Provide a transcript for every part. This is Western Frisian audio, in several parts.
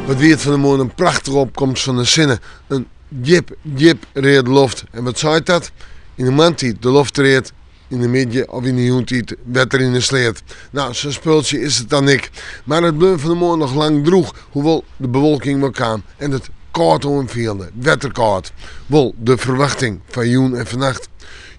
Wat wie it fan 'e moarn in prachtige opkomst fan de sinne. In djip, djip reade loft. En wat seit dat? Yn de moarntiid de loft read, yn de middei of yn de jûntiid wetter yn de sleat. No, sa'n spultsje is it dan ek. Mar it bleau fan 'e moarn noch lang drûch, hoewol de bewolking wol kaam en it kâld oanfielde, wetterkâld. Wol de ferwachting foar jûn en fannacht.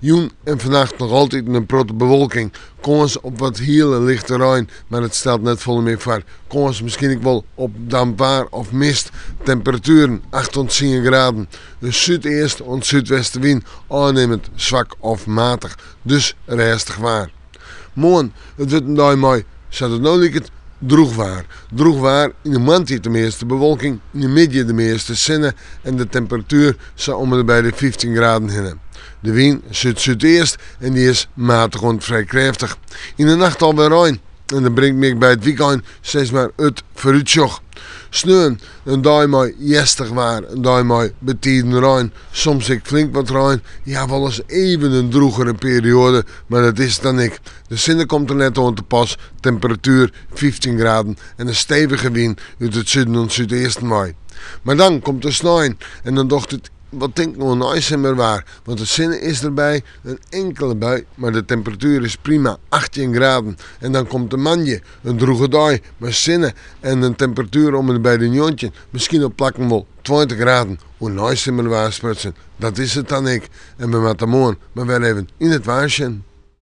Jûn en fannacht noch altyd in protte bewolking, kâns op wat hiele lichte rein, mar it stelt net folle mear foar. Kâns miskien ek wol op damp waar of mist. Temperatueren acht oant tsien graden. In súdeast oant súdwestewyn, ôfnimmend swak of matich, dus rêstich waar. Moarn, it wurdt in dei mei, sa't it no liket, drûch waar. Drûch waar, yn de moarntiid de measte bewolking, yn de middei de measte sinne en de temperatuer sa om en by de 15 graden hinne. De wyn súd-súdeast en dy is matich oant frij krêftich. Yn de nacht alwer rein en dat bringt my ek by it wykein sis mar it foarútsjoch. Sneon, in dei mei hjerstich waar, in dei mei betiden rein, soms ek flink wat rein, ja wolris even in drûgere perioade, mar dat is it dan ek. De sinne komt der net oan te pas, temperatuer 15 graden en in stevige wyn út it suden oant súdeasten wei. Mar dan komt de snein en dan docht it wat tinken oan neisimmerwaar, want de sinne is derby, in inkele bui, mar de temperatuer is prima, 18 graden. En dan komt de moandei, in drûge dei mei sinne en in temperatuer om en by de 19, miskien op plakken wol 20 graden. Oer neisimmerwaar sprutsen, dat is it dan ek. En we moatte moarn mar wer even yn it waar sjen.